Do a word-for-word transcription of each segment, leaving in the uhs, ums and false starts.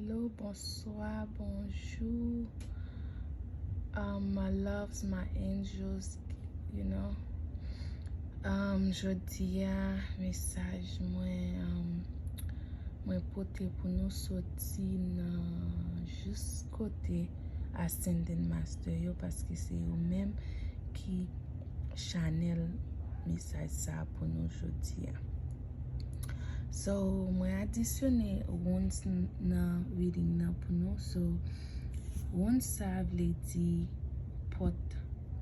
Hello, bonsoir, bonjour. Um, my loves, my angels, you know. Um, jodi a, mesaj mwen, um, mwen pote pou nou soti nan jis kote Ascended Master yo, paske se yo menm ki chanèl mesaj sa pou nou jodi a. So, mwen adisyone runes n- nan reading nan pou nou. So, runes sa vle di pòt.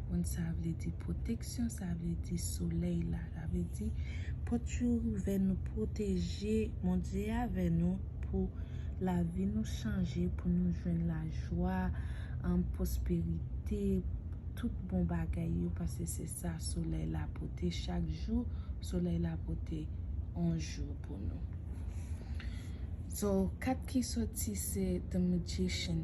Runes sa vle di pwoteksyon, sa vle di solèy la. Sa vle di pòt yo ouvè, nou pwoteje, Bondye avè nou pou lavi nou chanje, pou nou jwenn lajwa, um, pwosperite, tout bon bagay yo, paske se sa solèy la pote chak jou. Solèy la pote yon jou pou nou. So, kat ki soti se The Magician.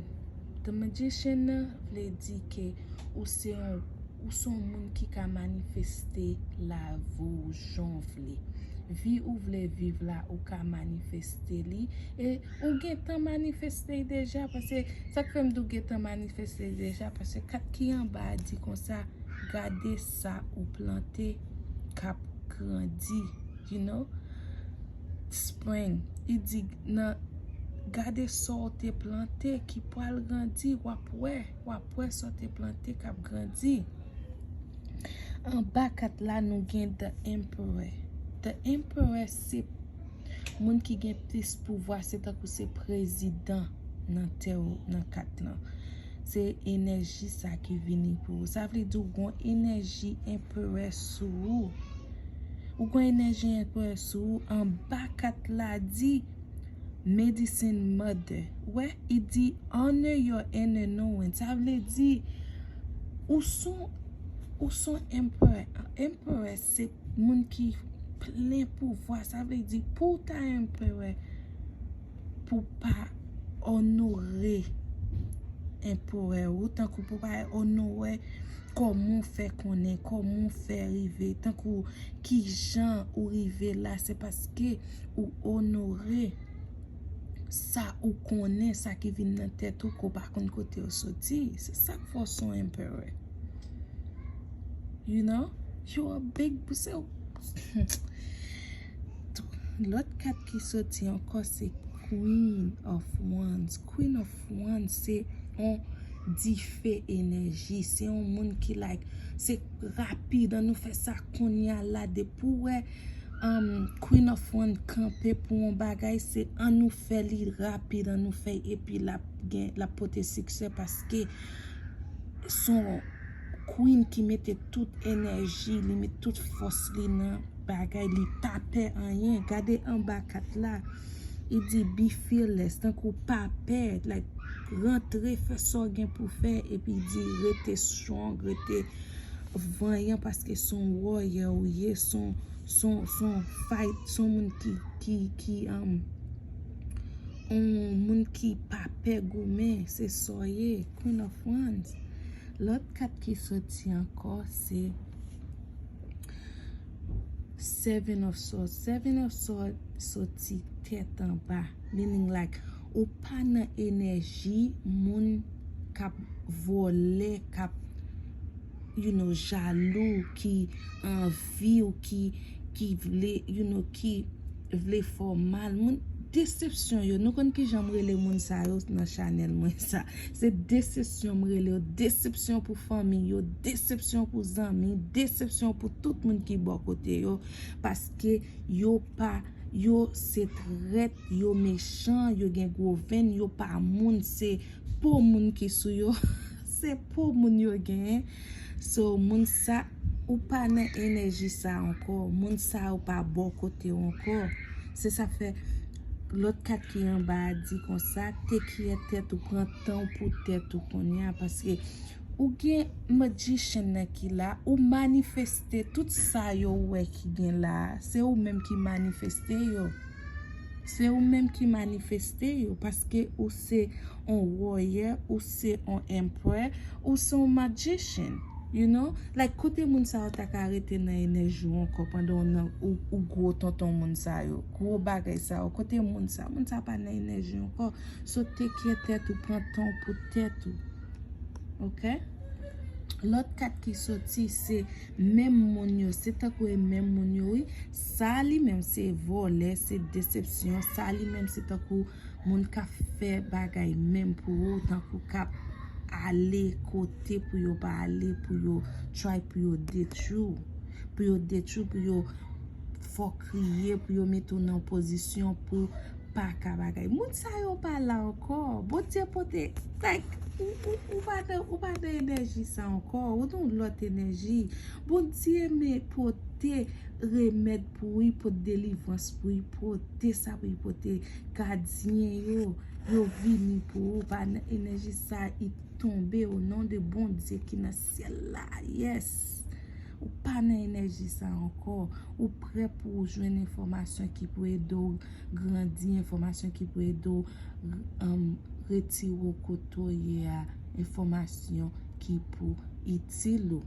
The Magician nan vle di ke ou se yon, ou se yon moun ki ka manifeste lavi w jan w vle. Vi ou vle viv la, ou ka manifeste li. E ou gentan manifeste l deja, paske sa k fè m di w gentan manifeste l deja, paske kat ki anba a di konsa, gade sa ou plante k ap grandi, you know. Spring, li di nan, gade sa w te plante ki pral grandi, w ap wè, w ap wè sa w te plante k ap grandi. Anba kat la, nou gen The Emperor. The Emperor se moun ki gen plis pouvwa, se tankou se prezidan nan tè w, nan kat lan. Se enèji sa ki vini pou ou. Sa vle di ou gon enèji Emperor sou ou. Ou gon enèji Emperor sou ou. Anba kat la di Medicine Mother. Wè, li di honor your inner knowing. Sa vle di ou son, ou son Emperor. Emperor se moun ki plen pouvwa. Sa vle di pou w ta Emperor, pou w pa onore Emperor ou, tankou pou w pa onore kòman w fè konnen, kòman w fè rive, tankou kijan ou rive la, se paske ou onore sa ou konnen, sa ki vin nan tèt ou, ke w pa konn kote yo soti. Se sa k fè w se yon Emperor. You know? You a big, se lòt kat ki soti ankò se Queen of Wands. Queen of Wands se yon dife enèji. Se yon moun ki like, se rapid, ann nou fè sa kounye a la. Depi w wè um, Queen of Wands kanpe pou yon bagay, se ann nou fè li rapid, ann nou fè epi l ap gen, l ap pote siksè, paske se yon Queen ki mete tout enèji li, met tout fòs li nan bagay, li pa pè anyen. Gade anba kat la, li di be fearless, tankou pa pè, like, rantre, fè sa w gen pou fè, epi di rete strong, rete vanyan, paske se yon warrior ou ye, se yon, se yon, se yon fight, se yon moun ki, ki, ki, um, yon moun ki pa pè goumen, se sa w ye, Queen of Wands. Lòt kat ki soti ankò, se Seven of Swords. Seven of Swords soti tèt anba. Meaning like, ou pa nan enèji moun k ap vòlè, k ap, you know, jalou, ki anvi w, ki, ki vle, you know, ki vle fè w mal. Moun, desepsyon yo, nou konn kijan m rele moun sa yo nan chanèl mwen sa. Se desepsyon m rele yo, desepsyon pou fanmi yo, desepsyon pou zanmi, desepsyon pou tout moun ki bò kote yo, paske yo pa, yo se trèt, yo mechan, yo gen gwo venn, yo pa moun, se po moun ki sou yo, se po moun yo genyen. So, moun sa, ou pa nan enèji sa ankò, moun sa yo pa bò kote w ankò. Se sa fè lòt kat ki anba a di konsa, take care tèt ou, pran tan w pou tèt ou kounye a, paske ou gen magician nan ki la, ou manifeste tout sa yo wè ki gen la, se ou menm ki manifeste yo. Se ou menm ki manifeste yo, paske ou se on warrior, ou se on emperor, ou se on magician. You know, like, kote moun sa yo ta ka rete nan enèji w ankò pandan w nan ou, ou gwo tonton moun sa yo, gwo bagay sa yo, kote moun sa, moun sa pa nan enèji ankò. So take care tèt ou, pran tan w pou tèt ou. Ok? Lòt kat ki soti se menm moun yo, se tankou e menm moun yo wi. Sa li menm se vòlè, se desepsyon, sa li menm se tankou moun k ap fè bagay menm pou ou, tankou k ap ale kote pou yo pa ale, pou yo try pou yo detwi w, pou yo detwi w, pou yo fè w kriye, pou yo mete w nan pozisyon pou pa ka bagay. Moun sa yo pa la ankò. Bondye pote, like, ou, ou, ou pa nan, ou pa nan enèji sa ankò. Ou nan yon lòt enèji. Bondye men pote remèd pou ou, pote delivrans pou ou, pote sa pou ou, pote gadyen yo, yo vini pou ou, pa nan enèji sa, i tonbe o non de Bondye ki nan syèl la. Yes. Ou pa nan enèji sa ankò. Ou prè pou ou jwenn enfòmasyon ki pou ede w grandi, enfòmasyon ki pou ede w um, retire w kote w ye a, enfòmasyon ki pou itil ou.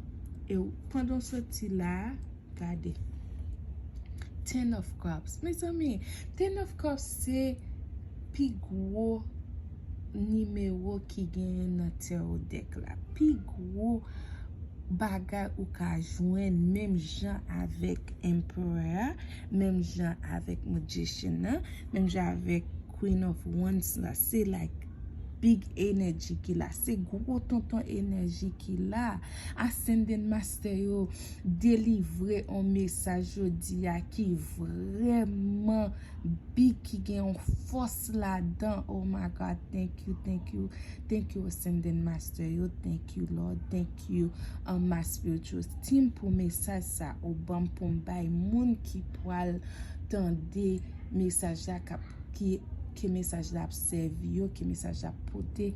E w- pandan w soti la, gade. Ten of Cups. Mezanmi, Ten of Cups se pi gwo nimewo ki genyen nan Tarot deck la. Pi gwo bagay ou ka jwenn, menm jan avèk Emperor a, menm jan avèk Magician nan, menm jan avèk Queen of Wands la. Se like big energy ki la, se gwo tonton enèji ki la. Ascended Master yo delivre yon mesaj jodi a ki vrèman big, ki gen yon fòs ladan. Oh my God, thank you, thank you, thank you Ascended Master yo, thank you Lord, thank you um, my spiritual team pou mesaj sa ou ban m pou m bay moun ki pral tande mesaj la k ap ki, ke mesaj la ap sèvi yo, ke mesaj la ap pote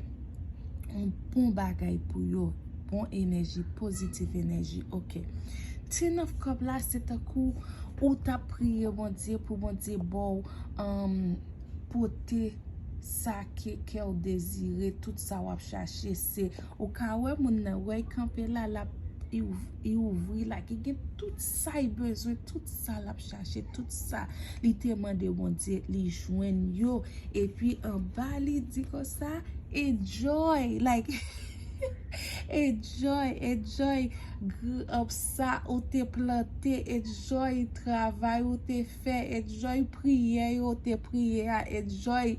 yon bon bagay pou yo, bon enèji, pozitif enèji. Ok. Ten of Cup la, se tankou ou t ap priye Bondye pou Bondye ba w um, pote sa ke kè w dezire, tout sa w ap chache. Se ou ka wè moun nan, wè l kanpe la, l ap li ouvri la, ki gen tout sa l bezwen, tout sa l ap chache, tout sa li te mande Bondye, li jwenn yo. Epi anba li di konsa, enjoy, like, enjoy, enjoy gr- up sa ou te plante, enjoy travay ou te fè, enjoy priyè yo te priye a, enjoy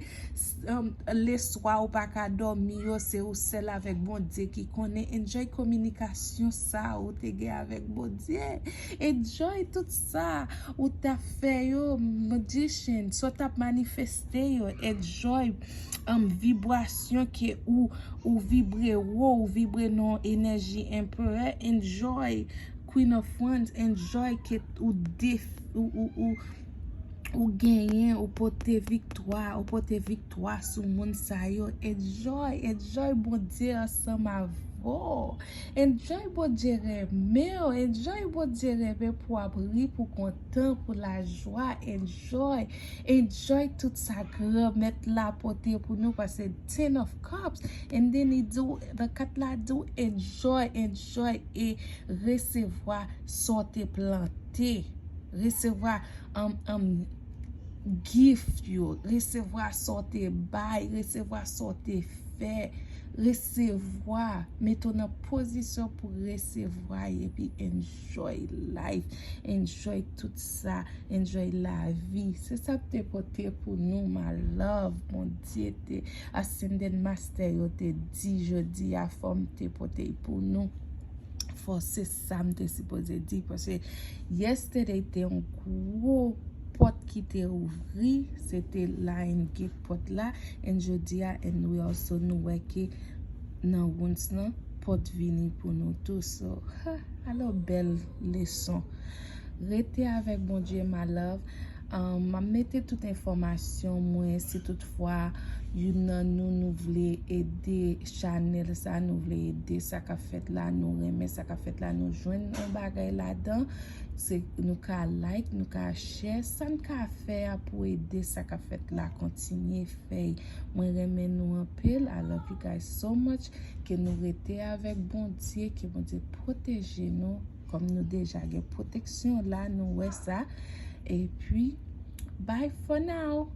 um, leswa ou pa ka dòmi yo, se ou sèl avèk Bondye ki konnen. Enjoy kominikasyon sa ou te gen avèk Bondye. Enjoy tout sa ou t ap fè yo, Magician, sa w t ap manifeste yo. Enjoy um, vibrasyon ke ou, ou vibre wo, ou vibre nan enèji Emperor. Enjoy Queen of Wands, enjoy ke ou def, ou, ou, ou, ou genyen, ou pote viktwa, ou pote viktwa sou moun sa yo. Enjoy, enjoy Bondye ansanm avè w. Enjoy Bondye renmen w, enjoy Bondye renmen pou w ap ri, pou kontan, pou lajwa. Enjoy, enjoy tout sa Granmèt la pote pou nou, paske Ten of Cups, and then li di w, the kat la di w, enjoy, enjoy, e resevwa sa w te plante, resevwa um, um, gift yo, resevwa sa w te bay, resevwa sa w te fè, resevwa, mete w nan pozisyon pou resevwa epi enjoy life, enjoy tout sa, enjoy lavi. Se sa m te pote pou nou, my love. Bondye te, Ascended Master yo te di jodi a, fò m te pote l pou nou. Fò se sa m te sipoze di, paske yesterday te yon gwo pòt ki te ouvri, se te Lion Gate pòt la, and jodi a, and we also nou wè ke nan Wands nan, pòt vini pou nou tou. So, ha, alò bèl leson. Rete avèk Bondye, my love. Um, m ap mete tout enfòmasyon mwen, si toutfwa youn nan nou, nou vle ede chanèl sa, nou vle ede sa k ap fèt la, nou renmen sa k ap fèt la, nou jwenn yon bagay ladan, se nou ka like, nou ka share, sa n ka fè a pou ede sa k ap fèt la kontinye fè. Mwen renmen nou anpil. I love you guys so much. Ke nou rete avèk Bondye, ke Bondye pwoteje nou. Kòm nou deja gen pwoteksyon la, nou wè sa. Epi, bye for now.